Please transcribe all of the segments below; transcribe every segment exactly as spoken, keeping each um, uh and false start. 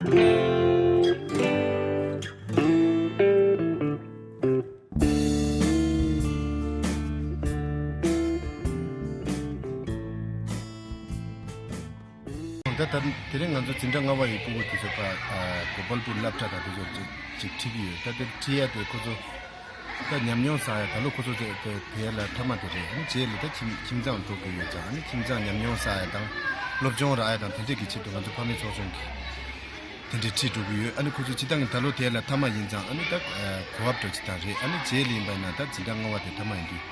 ད་ད་དེ་རིང་ང་ཚོ་འཛིན་གྲྭ་ལྔ་པ་ཡི་སྤུ་གུ་དེ་ཚོ་ཕ་གོ་པལ་པུར་སློབ་གྲྭ་དང་དེ་ཚོ་ཅིག་ཅིག་ཁྲིད་ཀྱི་ཡོད། ད་དེར་ཁྲིད་ཡ་དེ་ཁོ་ཚོ་ད་ཉམས་མྱོང་བསགས་ཡ་ད་ལོ་ཁོ་ཚོ་དེ་དེ་དེ་ལ་མཐའ་མ་དེ་རེད། ཨ་ནི་རྗེས་ལ་ད་ཁྱིམ་ཁྱིམ་ཚང་འགྲོ་དགོས་ཡོད་ཙང་། ཨ་ནི་ཁྱིམ་ཚང་ཉམས་མྱོང་བསགས་ཡ་དང་སློབ་སྦྱོང་རག་ཡ་དང་དེ་འདྲས་ཀྱི་ཆེད་དུ་ང་ཚོ་ཕ་མའི་ཚོགས་ཆུང་གིས་དེ་འདྲས་ཁྲིད་འགྲོ་གི་ཡོད། ཨ་ནི་ཁོ་ཚོ་སྤྱིར་བཏང་གི་ད་ལོ་དེ་ལ་མཐའ་མ་ཡིན་ཙང་། ཨ་ནི་ད་གོ་སྐབས་འདྲ་ཅིག་ད་རེད། ཨ་ནི་རྗེས་ལ་ཡིན་པ་ན་ད་འཛིན་གྲྭ་ལྔ་པ་དེ་མཐའ་མ་ཡིན་དུས་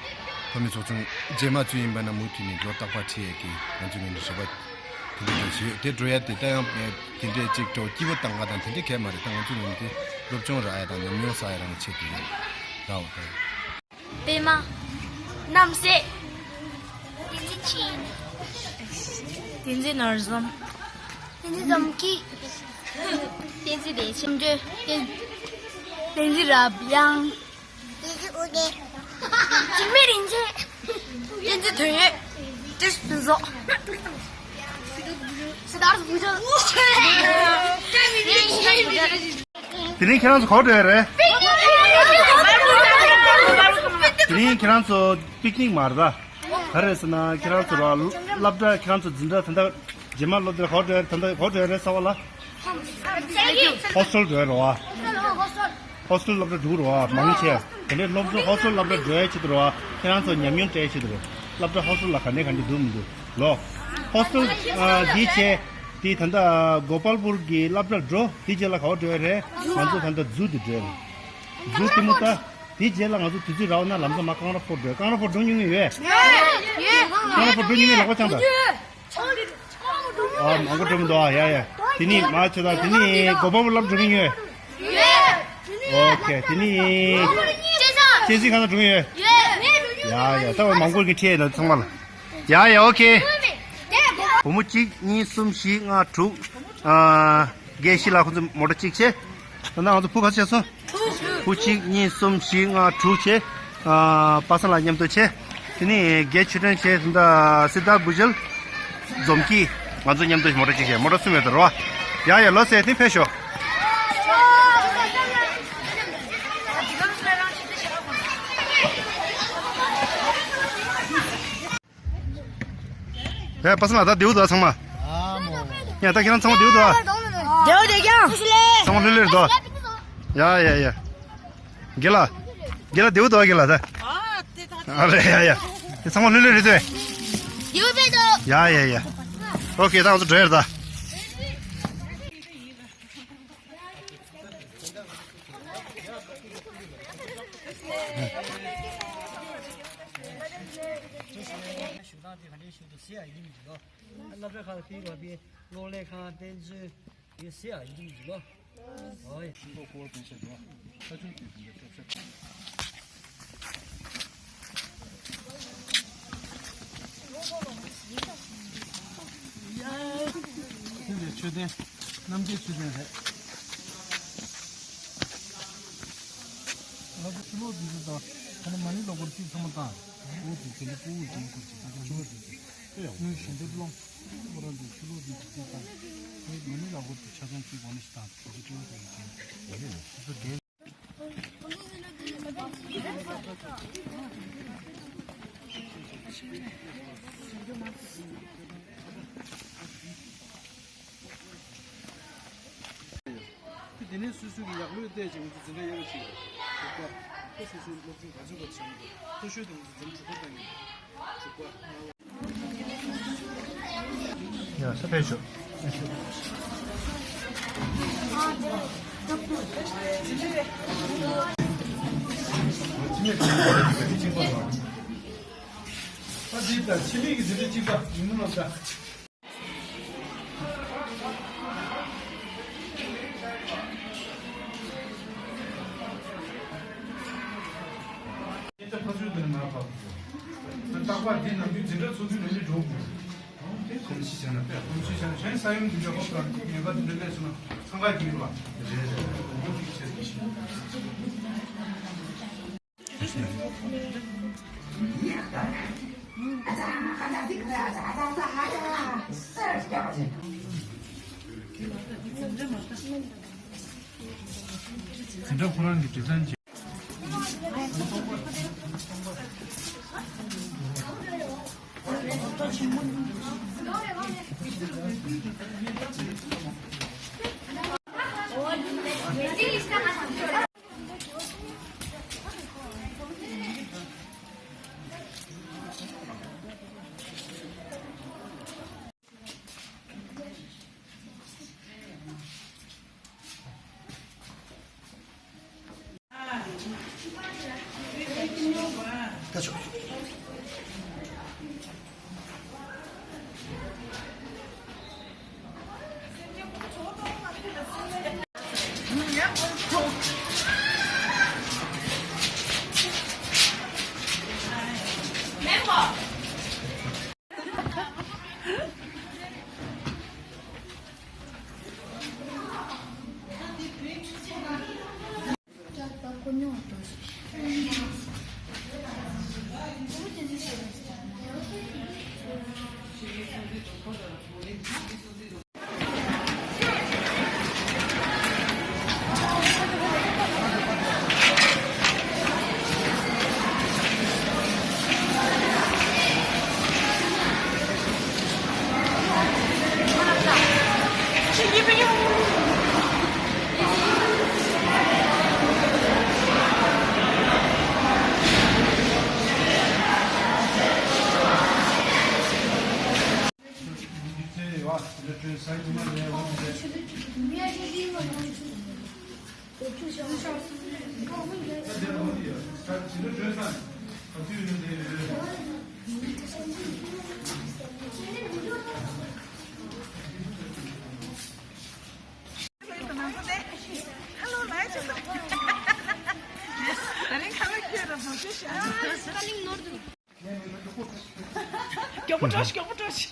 ཕ་མའི་ཚོགས་ཆུང་རྗེས་མ་ཚུད་ཡིན་པ་ན་མུ་མཐུད་ནས་ལོ་རྟག་པར་ཁྲིད་ཡས་ཀྱི་ང་ཚོའི་ངོས་ནས་རེ་བ་དེ་འདྲ་འདྲ་ཞིག་ཡོད། དེ་འགྲོ་ཡ་དེ་ད་ཡང་དེ་འདྲའི་ཅིག་འགྲོ་སྐྱིད་པོ་བཏང་ག་དང་དེ་འདྲའི་གས་མ་རེད། ད་ང་ཚོའི་ངོས་ནས་དེ་སློབ་སྦྱོང་རག་ཡ་དང་ཉམས་མྱོང་བསགས་ཡ་རང་གི་ཆེད་དུ་ཡིན། ར་བ་དང་། པད་མ། རྣམ་སྲས། བསྟན་འཛིན་ཆོས། བསྟན་འཛིན་ནོར་འཛོམས། བསྟན་འཛིན་འཛོམས་སྐྱིད། བསྟན་འཛིན་བདེ་ཆེན། བསྟན་བསྟན་འཛིན་རབ་དབྱངས། བསྟན་འཛིན་ཨུ་ཏེ། འཇིགས་མེད་རིན་ཆེན། བསྟན་འཛིན་དོན་ཡོད། བསྟན་འཛིན་ཕུན་ཚོགས། སི་དཱརྠ་བུ་ཆུང་། དེ་རིང་ཁྱེད་རང་ཚོ་ག་པར་འགྲོ་ཡ་རེད། དེ་རིང་ཁྱེད་རང་ཚོ་པིག་ནིག་མ་རེད་ད། ག་རེ་ཟེར་ན་ཁྱེད་རང་ཚོ་ར་སློབ་གྲྭ་ཁྱེད་རང་ཚོ་འཛིན་གྲྭ་ད་ལྟ་རྗེས་མ་སློབ་གྲྭ་ག་པར་འགྲོ་ཡ་རེད། ད་ལྟ་ག་པར་འགྲོ་ཡ་རེད་གསར་པ་ལ། ཧོ་སི་ཊེལ་འགྲོ་ཡ་རེད་བ། ཧོ་སི་ཊེལ་སློབ་གྲྭ་འགྲོ་རེད་བ། མང་ཆེ་དེ་འདྲའི་སློབ་གྲྭ་ཧོ་སི་ཊེལ་སློབ་གྲྭ་འགྲོ་ཡ་ཆེད་དུ་རེད་བ། ཁྱེད་རང་ཚོ་ཉམས་མྱོང་སྤྲད་ཡ་ཆེད་དུ་རེད། སློབ་གྲྭ་ཧོ་སི་ཊེལ་ལ་ག་ནས་ག་འདྲ་འདུག་མི་འདུག་ལོ། ཧོ་སི་ཊེལ་འདི་བྱས། དེ་ད་ལྟ་གོ་པལ་པུར་གྱི་སློབ་གྲྭར་འགྲོ། དེ་རྗེས་ལ་ག་པར་འགྲོ་ཡ་རེད། ང་ཚོ་ད་ལྟ་ཛུ་དེ་འགྲོ་ཡ་རེད། ཛུ་དེ་མོ་ད། དེ་རྗེས་ལ་ང་ཚོ་དུས་ཚོད་རག་ན་ལམ་སང་མར་ཀང་ར་ཕོར་འགྲོ། ཀང་ར་ཕོར་འགྲོ་མྱོང་མྱོང་ཡོད། ཀང་ར་ཕོར་འགྲོ་མྱོང་མྱོང་ལག་པ་འཆང་དང་། ཨ་མང་པོ་འགྲོ་མི་འདུག་ཨ། ཡ་ཡ། དེ་ནི་མ་ཆོད་ད། དེ་ནི་གོ་པལ་པུར་སློབ་འགྲོ་གི་ཡོད། ཨོ་ཁེ། དེ་ནི་ཅེ་སི་ཁང་ན་འགྲོ་གི་ཡོད། ཡ་ཡ། ད་བ་མང་པོ་གི་ཁྲིད་ཡ་ད་ཚང་མ་ལ། ཡ་ཡ། ཨོ་ཁེ། བུ་མོ་གཅིག་གཉིས་གསུམ་བཞི་ལྔ་དྲུག་ཨ། བརྒྱད་བཞི་ལ་ཁོང་ཚོ་མོ་ཊ་གཅིག་བྱས། ད་ནང་ང་ཚོ་བུ་ག་ཚོད་ཆགས་སོང་། བུ་གཅིག་གཉིས་གསུམ་བཞི་ལྔ་དྲུག་བྱས། ཨ། པ་སངས་ལགས་མཉམ་དུ་བྱས། དེ་ནས་རྒན་ཆོས་སྒྲོན་བྱས། ད་སི་དཱརྠ་བུ་ཆུང་། འཛོམས་སྐྱིད། ང་ཚོ་མཉམ་དུ་མོ་ཊ་གཅིག་བྱས། མོ་ཊ་གསུམ་ཡོད་དོ་རོ། ཡ་ཡ། ལོ་ཟེར་དེ་ཕེབས་ཤོག་ཡ། པ་སངས་ལགས་ད་བདེ་པོ་འདུག་ཚང་མ། ཨ་མོ། ཡ། ད་ཁྱེད་རང་ཚང་མ་བདེ་པོ་འདུག་ཨ། བདེ་པོ་བདེ་རྐྱང་། ཚང་མ་ལྷོད་ལྷོད་རེད་དོ། ཡ་ཡ་ཡ། རྒན་ལགས། རྒན་ལགས་བདེ་པོ་འདུག་ཨ། རྒན་ལགས་ད། ཨ་རེད། ཡ་ཡ། དེ་ཚང་མ་ལྷོད་ལྷོད་རེད་དོ། བདེ་པོ་བདེ་འདུག་ཡ་ཡ་ཡ། ཨོ་ཁེ། ད་ང་ཚོ་འགྲོ་ཡ་རེད་ད། ཞུ་སྟངས་དེ་ག་འདྲ་ཞིག་འདུག་ཟེར་ཡ་ཡིན་གྱི་ལོ། སློབ་གྲྭ་ཁག་ལ་ཕེབས་དགོས་པའི་གློག་ཀླད་ཁང་། དཔེ་མཛོད། དེ་ཟེར་ཡ་ཡིན་གྱི་ལོ། ཨོ་ཡ། ཤིང་ཏོག་ཀོ་བ་པན་ཤ་འགྲོ། ཁ་ཆུང་དེ་དེ་འདྲ་ཤོག་ཤོག་དེ་འདྲའི་མཆོད་རྟེན། རྣམ་རྒྱལ་མཆོད་རྟེན་རེད། ང་ཚོ་ཕྱི་ལོགས་འདི་ཚོ་དང་། ཁ་ན་མ་ཎི་ལོ་འཁོར་གཅིག་ཚང་མ་བཏང་། འོ་དེ་དེ་འདྲ་ཕྲུ་གུ་དེ་འཁོར་གཅིག་ད་ཕྱི་ལོགས་འདི་ཚོ། དངུལ་གཞན་དེ་སློང་། ཁོ་རང་ཚོ་ཕྱི་ལོགས་འདི་ཚོ་དེ་དང་། དེ་མ་ཎི་ལོ་འཁོར་དེ་ཆ་ཚང་གཅིག་གོ་ནས་ཤི་དང་དེ་ཚོ་སྤྲད་དགོས་ཀྱི་རེད། དེ་ཚོ་དེ། དེ་ནས་སོ་སོའི་གི་ཡག་ལོས་བལྟས་ཀྱི་ང་ཚོ་འཛིན་གྲྭ་དབྱེ་བ་ཕྱེ་གི་རེད། དྲུག་པ། ཁོ་སོ་སོའི་སློབ་ཆུང་ག་ཚོད་པ་བྱས་ན་མཐོ་ཤོས་དེ་ང་ཚོ་འཛིན་གྲྭ་དྲུག་པ་བཏང་གི་རེད། དྲུག་པ། ཡ། ས་ཕེབས་ཤོག་ཨ། འདི་ད་འཆི་མེད་ཀྱི་འཛིན་གྲྭ་གཅིག་པ་ཡིན་ནོ་ལབ་ད། སྐད་ཆ་ཕར་ཚུར་དེ་ནས་མར་ཕབ་དགོས། རྟག་པར་འདི་ནམ་རྒྱུན་འཛིན་གྲྭ་ཚོགས་དུས་ནམ་རྒྱུན་འགྲོ་དགོས། དེ་གོམས་གཤིས་བྱས་ན་དཔེ་གོམས་གཤིས་བྱས་ན་གཞན་ས་ཡོམ་འདི་འདྲ་ཧོབ་ལ་ངེས་པ་འདི་འདྲ་སླེབས་སོང་ན་འཚང་ཁ་རྒྱུག་ཡོད་པ། རེད་རེད། འོ་འདི་བྱས་ཏེ། དེ་འདྲ་ཁོ་རང་གི་དྲི་བཟང་བྱས། མགྱོགས་པོ་འགྲོ་ཤིག་མགྱོགས་པོ་འགྲོ་ཤིག་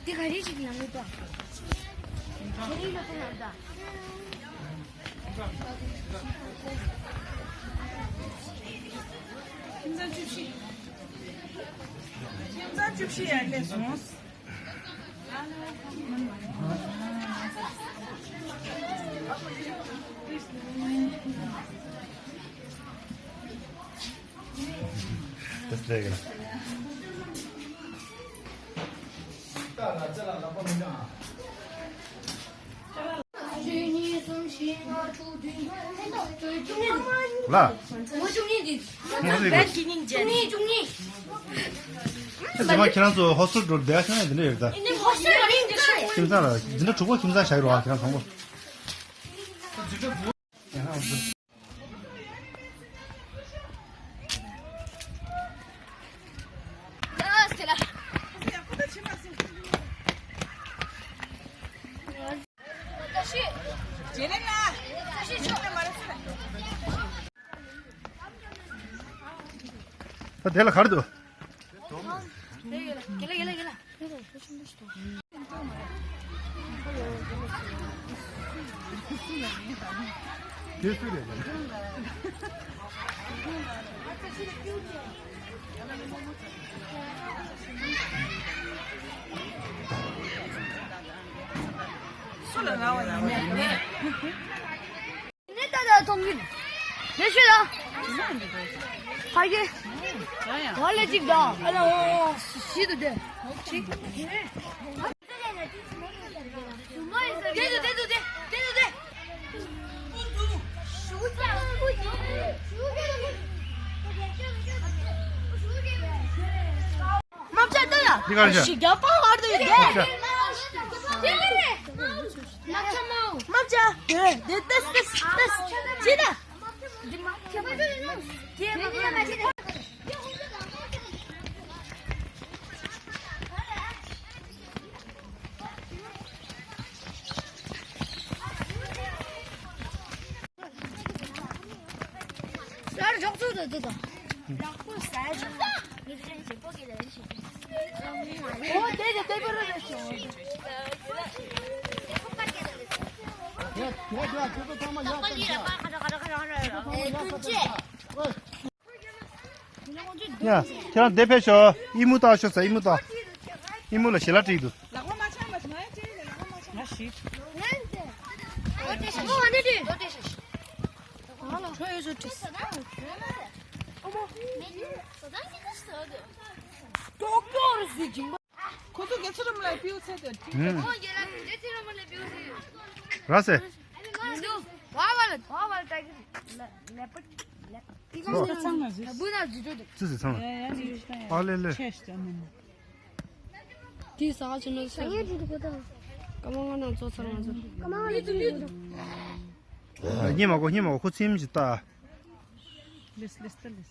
འདི་ག་རེ་ཞིག་ལ་མི་འདུག་ཁྱེད་རིགས་ལ་ཁོ་ན་འདུག་ཁྱིམ་ཚང་བཅུ་བཞི། ཁྱིམ་ཚང་བཅུ་བཞི་ཡར་སླེབས་སོང་། གཅིག་གཉིས་གསུམ་བཞི་ལྔ་དྲུག་བདུན། ལ། ངོ་བཅུ་གཉིས་འདི། ངོ་བཅུ་གཉིས། བཅུ་གཉིས་བཅུ་གཉིས། ཨེ་ཟེར་མ་ཁྱེད་རང་ཚོ་ཧོ་སི་ཊེལ་འགྲོ་བསྡད་ཡ་ཤེས་ན་འདི་འདྲ་ཡོད་ད། ཁྱིམ་ཚང་ལ་འཛིན་གྲྭ་དྲུག་པ་ཁྱིམ་ཚང་བཞག་ཡོད་རོགས་ཁྱེད་རང་ཚང་མ། ད་དེ་ལ་ག་རེ་འདུག་དེ་སུ་རེད། སུ་ལ་རག་པ་ཡིན་ནས། ནས་ད་ད་མཐོང་གི་ནས་ཤོད་ལ། ཕ་གི། ཨོ་ལེ་གཅིག་ད། ཨ་ལ་ཨོ་ཨོ་ཤི་དུ་དེ། ཤི། དེ་དུ་དེ་དུ་དེ་དེ་དུ་དེ། དམག་བྱ་ལྟ་ཡ། འདི་གར་བྱ། ཞི་རྒྱ་པ་བར་དུ་ཡོད་དེ། དམག་བྱ། དམག་བྱ་མའོ། དམག་བྱ། དེ་དེ་ཏེས་ཏེས་ཏེས། ཅི་ད། སར་འཇོག་ཚུལ་དུ་དུ་དང་། ལག་པ་ཟ་བཞིན་ངེད་ཅག་ཞིག་པོ་གི་ལ་ཞིག་ཨོ་དེ་དེ་དེ་པར་རེ་ཞིག་ཡ། ཁྱེད་རང་འདི་ཕེབས་ཤོག་ཨི་མུ་བཏགས་ཤོག་ཟེར། ཨི་མུ་བཏགས། ཨི་མུ་ལ་ཞལ་ལག་སྤྲད་འདུག་ལག་པ་མ་འཆང་བ་ཞིག་ང་ཡང་སྤྲད་ལ་ལག་པ་མ་འཆང་། ང་ཞིག་ཁོ་ཡོད་ཚོ་ཁྲིད། ཏོག་ཏོག་རུ་ཟིག་ཅིང་པ། ཁོ་ཚོ་གེ་ཚུ་རམ་ལ་པིའུ་ཚེ་དེ་ཁྲིད། ཧུམ། ཁོ་ཡོད་ལ་གེ་ཚུ་རམ་ལ་པིའུ་ཚེ་ཡོད། ར་སེ། ཨ་ནི་ང་ཚོ་བ་བ་ལ་བ་བ་ལ་ཏྲ་གི་ལ་ལེ་པ་ལེ་པ། ཏི་ཀ་ཚོ་ཚང་མ་ཟིག་བུ་ན་ཇི་ཏོ་དེ། ཙི་ཙི་ཚང་མ། ཡ་ཡ་ནི་ཡོད་ཤ་ཡ། ཨ་ལེ་ལེ། ཆེ་ཤ་མ་ནི། དེ་ས་ཆ་ནི་ས་ཆ། ཀ་མ་ང་ན་ཚོ་ཚང་མ་ཚོ། ཀ་མ་ང་ལ་ཏི་ཏི་ཏི། སྙེ་མ་གོ་སྙེ་མ་གོ་ཁོ་ཚིམ་ཅིག་ལྟ། ལེས་ལེས་ལྟ་ལེས།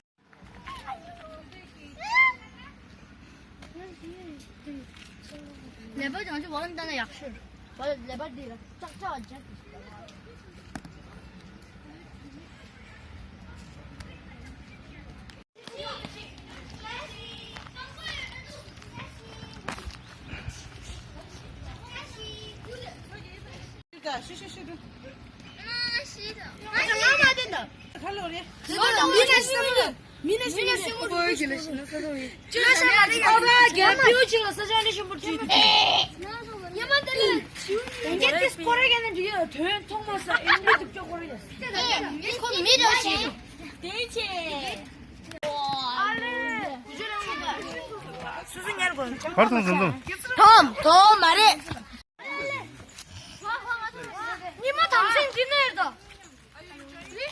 ལས་པ་ཅང་ཅི་བང་ལྟ་ན་ཡག་ཤོས། བ་ལས་པ་འདི་ལ་ཅག་ཅག་བརྒྱབ། ཤི་ཤི་ཤི་ཤི། ང་ང་མ་དེ་འདྲ། ཁ་ལོ་རེ། མི་ན་སི་མུ་རེ། མི་ན་སི་མུ་རེ། ཅི་ལ་ཤ་ལ་རེ། ཨ་བ་རྒྱལ་པོ་ཅི་ལ་ས་ཆ་ནི་ཤི་མུ་ཅི། ཉི་མ་དེ་ལ། ཡང་ཅི་ཏིས་ཀོ་རེ་ག་ནི་འདི་ཡོད་དོན་ཐོག་མ་ས་ཨིན་ཇི་དུ་ཅོ་ཀོ་རེ་ཡོད། ཁོ་མི་ར་ཤི། དེ་ཆེ། ཨ་ལེ། སུ་སུ་ཉར་དགོས། བར་ཐོང་སུ་འདུག་ཐོམ་ཐོམ་མ་རེད། ཉི་མ་དམ་སེང་འདི་ནས་རེད་དོ།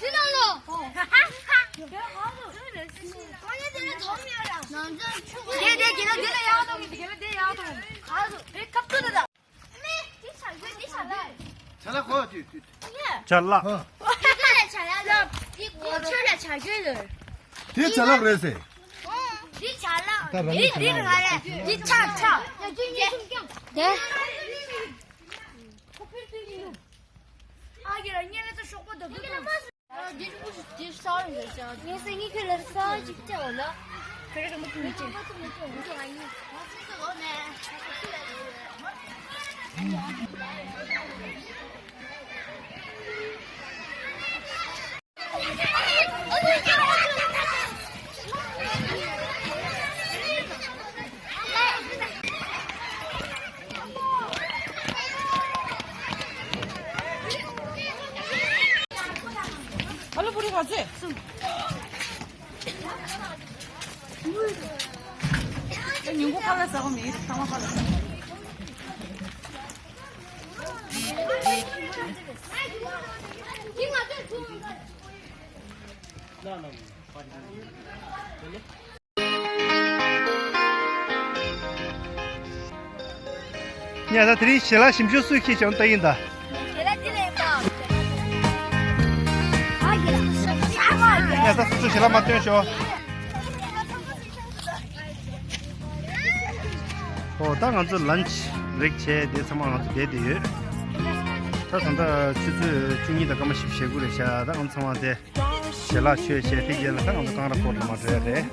འདི་ནང་ལོ། ཁོ་ཉིད་དེ་ནས་ཐོམ་ཡོད་ར། དེ་དེ་དེ་ལ་དེ་ལ་ཡག་ཐོམ་དེ་ལ་དེ་ཡག་ཐོམ། ཁ་སུ་དེ་ཁབ་ཏུ་ད། ཆ་ལག་གོ་དུས་དུས། ཆ་ལག་ཧ། དེ་ཆ་ལག་རེད་ཟེར། འདི་ཆ་ལག་ད་རང་གི་ཆ་ལག་རེད། འདི་ཆ་ཆ། དེ། ཨ་གི་ར་ཉེ་ལ་ཚོ་ཤོག་པོ་འདུག་འདུག་འདི་ས་རུ་འདུག་ཅག་ངས་སེ་ངའི་ཁྱོད་ལ་ས་གཅིག་བཅའ་འོ་ལ། ཁྱོད་ར་མ་ཐུབ་མི་བྱེད། ཨ་ལོ་པུ་རི་ག་ཚོད། ཨ་ཉིན་གུང་ཁ་ལག་ཟ་གི་མེད། ཚང་མ་ཁ་ལག་ཟ། ཉལ་ས་དེ་རིང་ཞལ་ལག་ཞིམ་ཤོས་སུས་ཁྱེར་བྱུང་ལྟ་ཡིན་ད། ཞལ་ལག་དེ་ལས་པ། ཨ་ཡེ་ལ། ཉལ་ས་སུ་ཞལ་ལག་མ་སྟོན་ཤོག་ཨོ་ད་ང་ཚོ་ལན་ཆི་བྷེ་རེག་བྱས་དེ་ཚང་མ་ང་ཚོ་བསྡད་བསྡད་ཡོད། ད་ད་ལྟ་ཆུ་ཚོད་བཅུ་གཉིས་དང་སྐར་མ་བཞི་བཅུ་ཞེ་དགུ་རེད་ཤག་ད་ང་ཚོ་ཚང་མ་དེ། ཞལ་ལག་མཆོད་བྱས་དེ་རྗེས་ལ་ད་ང་ཚོ་ཀང་ར་ཀོར་ལ་མར་འགྲོ་ཡ་རེད།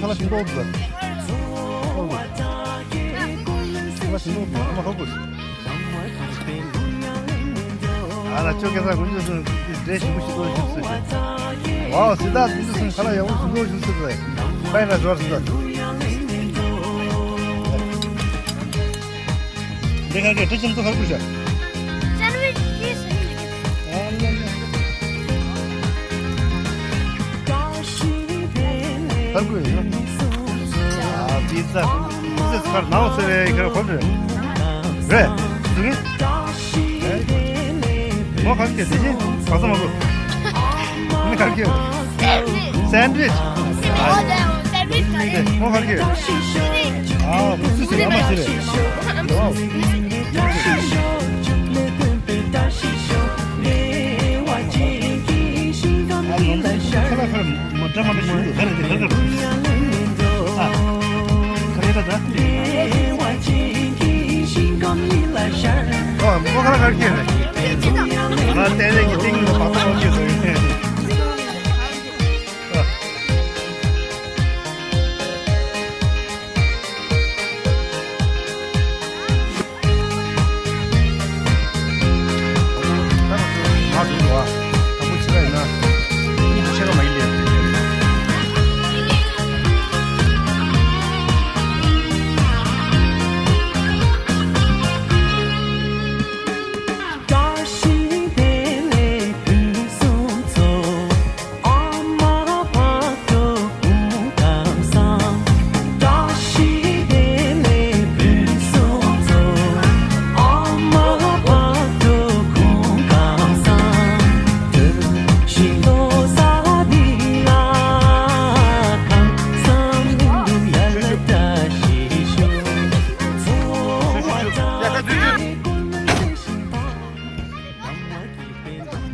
ཁ་ལག་ཤིང་ཏོག་འདུག་ཁ་ལག་ཤིང་ཏོག་འདུག་ཨ་མ་ཧོ་གོ། ཨ་ལ་ཅོ་ཀེ་ས་ཀུན་ཅོ་སུན་འདི་འདྲའི་ཞིམ་པོ་ཞིག་ཏོག་ཞིག་སུ་ཞིག་ཝའོ་སི་ཏ་ཀུན་ཅོ་སུན་ཁ་ལག་ཡག་པོ་ཞིག་ཏོག་ཞིག་སུ་རེད། ཁ་ཡིན་ལ་ཞོར་སི་ཏ། འདི་ག་གི་དྲི་ཆེན་ཚོ་ཁར་ཀུ་ཤ། སན་ཝིཆ་ཅི་སི་ཨ་ལ་ལ། ཁར་ཀུ་ཡིན་ན། ཨ་པི་ཛ། པི་ཛ་ཁར་ནའོ་ཟེར་བའི་ཁར་ཧོལ་རེད། རེད། དུ་གི་མོ་ག་གེ་དེ་བཞིན་བ་ས་མ་གོ། མི་ག་གེ་སན་ཝིཆ། སན་ཝིཆ་ག་རེ། མོ་ག་གེ་ཨ་སུ་སི་ཨ་མ་སི་རེད། ཨ་ཁ་ལ་ཁ་ལ་མ་འདྲ་མ་འདྲ་ཞིག་འདུག་ཁ་ལ་དེ་ཁ་ཁ་ཨ་ཁ་ལ་ད། ཨ་མོ་ཁ་ལ་ཁ་ཁེ་རེད། ང་ཏན་ཏན་གྱི་ཏིང་ལ་བ་ཐོག་གི་ཟེར། ང་འགྲོ་འགྲོ་བ། དང་པོ་ཕྱི་ལ་ཡིན་ན། གཉིས་པ་ཕྱི་ལ་མ་ཡིན་ལས།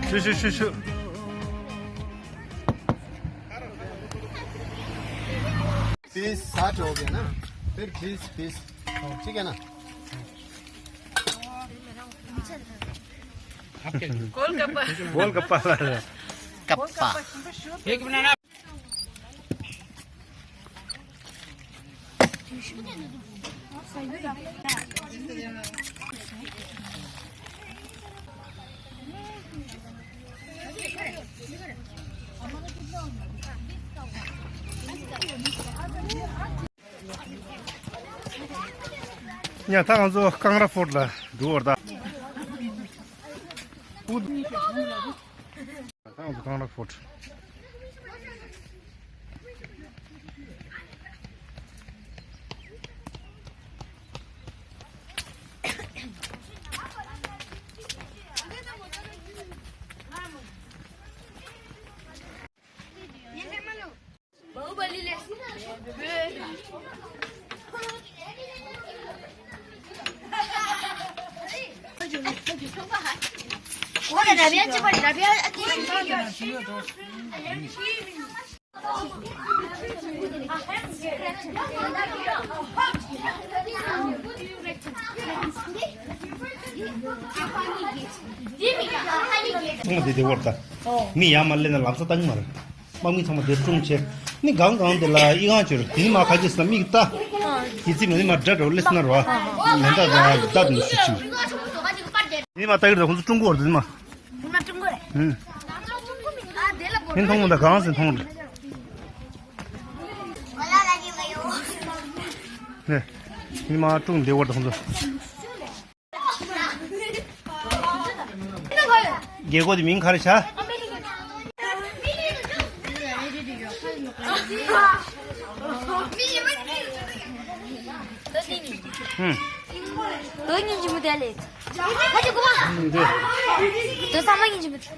ཤུ་ཤུ་ཤུ་ཤུ། पीस साठ हो गया ना, फिर बीस पीस, ठीक है ना? गोलगप्पा। गोलगप्पा। गप्पा। एक बनाना। ཡ་ད་ང་ཚོ་ཀང་ར་ཕོར་ལ་འགྲོ་བར་ད། ད་ང་ཚོ་ཀང་ར་ཕོར། ཐུང་དེ་དེ་བར་ད། མི་ཡར་མར་སླེབས་ན་ལམ་སང་བཏང་གི་མ་རེད། དམག་མི་ཚང་མ་དེར་སྲུང་བྱས། ནི་གང་གང་དེ་ལ་ཨི་ཁང་བྱོས་རོགས། དེ་ནི་མ་ཁ་ཅིག་ས་མིག་ལྟ། ཡི་ཙི་མ་ནི་མ་འདྲ་འགྲོ་སླེབས་ན་རོ། མེ་མདའ་ར་བརྡབ་ནི་སུ་ཅིག་ནི་མ་ལྟ་གི་རེད། ཁོང་ཚོ་ཀྲུང་གོ་རེད་ནི་མ། ཁོང་ན་ཀྲུང་གོ་རེད། ཨུམ། ནི་མཐོང་མོ་ད་གང་སེ་མཐོང་རེད། ནི་མ་ཀྲུང་འདེ་བར་ད་ཁོང་ཚོ། རྒྱལ་སྒོ་དེ་མིང་ག་རེ་བྱ། ཧུམ། དོ་སྙིང་རྗེ་མོ་དེ་ལས། ཧ་ཅི་གོ་བ། དོ་ས་མ་སྙིང་རྗེ་མོ་དེ།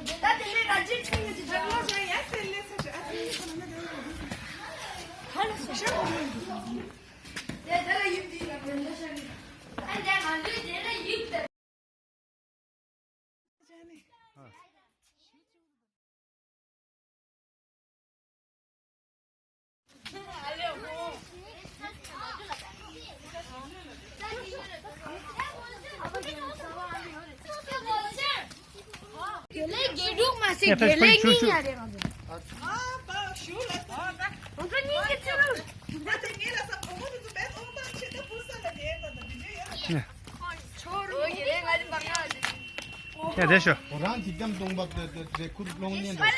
དགེ་ལེགས་དགེ་ཕྲུག་མ་ཟད་དགེ་ལེགས་གཉིས་ཡ་རེད་ང་ཚོ། ང་ཚོ་གཉིས་ཀྱི་ཚེ་རུ། ཡ་དེ་ཤོ། ཁོ་རང་གི་སྐམ་གདོང་པ་དེ་དེ་ཁུར་སློང་ཉན་འདུག་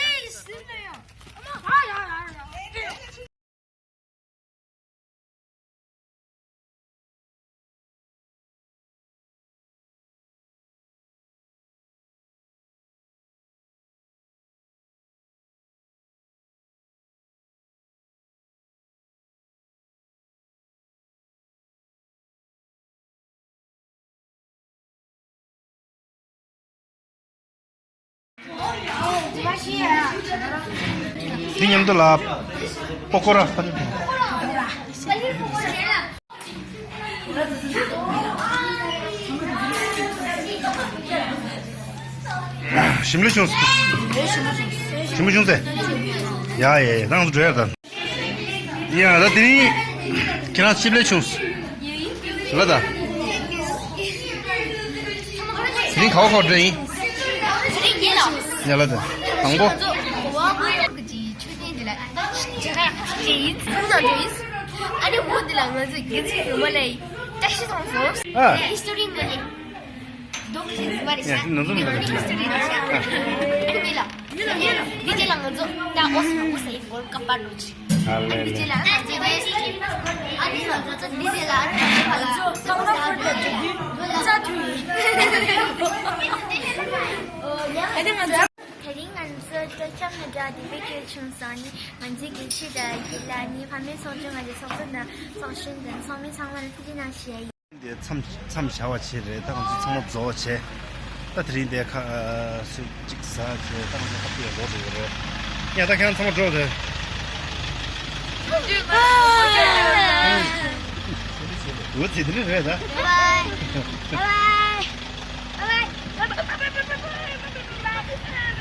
དེ་མཉམ་དུ་ལ་པོ་ཀོ་ར། ཞིམ་ལ་བྱུང་། ཞིམ་པོ་བྱུང་ཟེར། ཡ་ཡ་ཡ། རང་ཚོ་འགྲོ་ཡ་དང་། ཡ་ད་དེ་རིང་ཁྱེད་རང་ཞིམ་ལ་བྱུང་ལ་ད། དེ་རིང་ག་བ་ཁོ་འདྲ་ཡིན། ཡ་ལ་ད་དང་པོ། ཨ་ནི་འོ་འདི་ལ་ང་ཚོས་དགེ་ཚུལ་རིན་པོ་ལ་བཀྲ་ཤིས་བཟང་སོང་། ཨ། ཧི་སི་ཊོ་རི་ནང་ནས་རྡོག་ཅིག་བཟོས་པ་རེད་ཤག་ཡ་ནང་ཚོ་མི་འདུག་ཧི་སི་ཊོ་རི་རེད་ཤག་ཨ་ཁུ་མེ་ལ། འདི་རྗེས་ལ་ང་ཚོ་ད་ཨོ་སི་མ་ཨོ་སི་ཡི་གོལ་ཀ་པར་འགྲོ་ཆི། ཨ་ལེ་འདི་རྗེས་ལ་ང་ཚོ་ཨ་ནི་ང་ཚོ་འདི་རྗེས་ལ་ང་ཚོ་ཀ་པར་འགྲོ་ཆི། ཨ་ནི་ང་ཚོ། དེ་རིང་ང་ཚོ་སྤྲོ་འཆམ་ནས་འདྲ་བདེ་བའི་སྐྱིད་བྱུང་སོང་། ནི་ང་ཚོའི་དགེ་བཤེས་དང་དགེ་ལགས་ནི་ཕ་མའི་ཚོགས་ཆུང་ང་ཚོའི་ཚོགས་གཙོ་དང་ཚོགས་གཞོན་དང་ཚོགས་མི་ཚང་མ་ལ་ཐུགས་རྗེ་གནང་ཞུ་ཡ་ཡིན། འདི་མཚམས་མཚམས་བཞག་པ་བྱས་རེད། ད་ང་ཚོ་ཚང་མ་རྫོགས་བྱས། ད་དེ་རིང་འདི་ཁ་སུ་གཅིག་ཟ་བྱས་ད་ང་ཚོ་ཁ་ཐུག་ཡ་རོགས་འགྲོ་གི་རེད། ཡ་ད་ཁྱེད་རང་ཚང་མ་འགྲོ་རེད། འུ་ཚེ་དེ་ནི་རེད་ད། Bye bye. Bye bye. Bye bye.